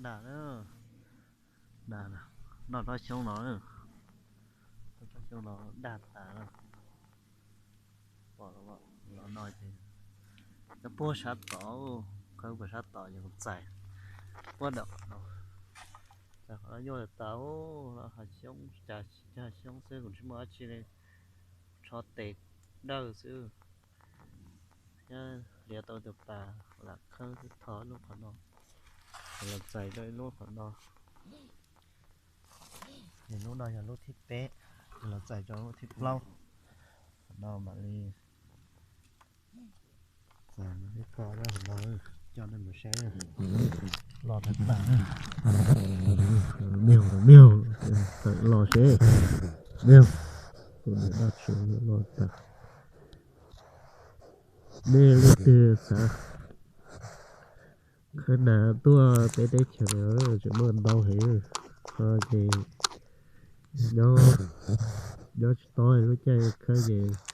Dag, dag, noj tsob xyoob no, tsob xyoob no dag tas na. Pom los no ces nyob puag sab tod, khawb puag sab tod ces kuv txais puag dawm no. Txais qhov no yuaj tas, hav xyoob, hav xyoob xwb, kuv tsis muaj dab tsi li, tsho tes dawj xwb. Thiab hliav tau tus pas lam khawb tho lub qhov no, los txais rau ib lub qhov no. Ces lub no yog lub thib peb, los txais rau lub thib plaub. Qhov no mam li txais ib qho, coj nej mus saib, los tag tas, miaug miaug, tawm los seb, miaug, tus niam dab tsi los tag. Nej leej twg xav khawb nas tuaj peb teb chaws no tseem muaj ntau heev, ho ces nyob tsis tau lub caij khawb ces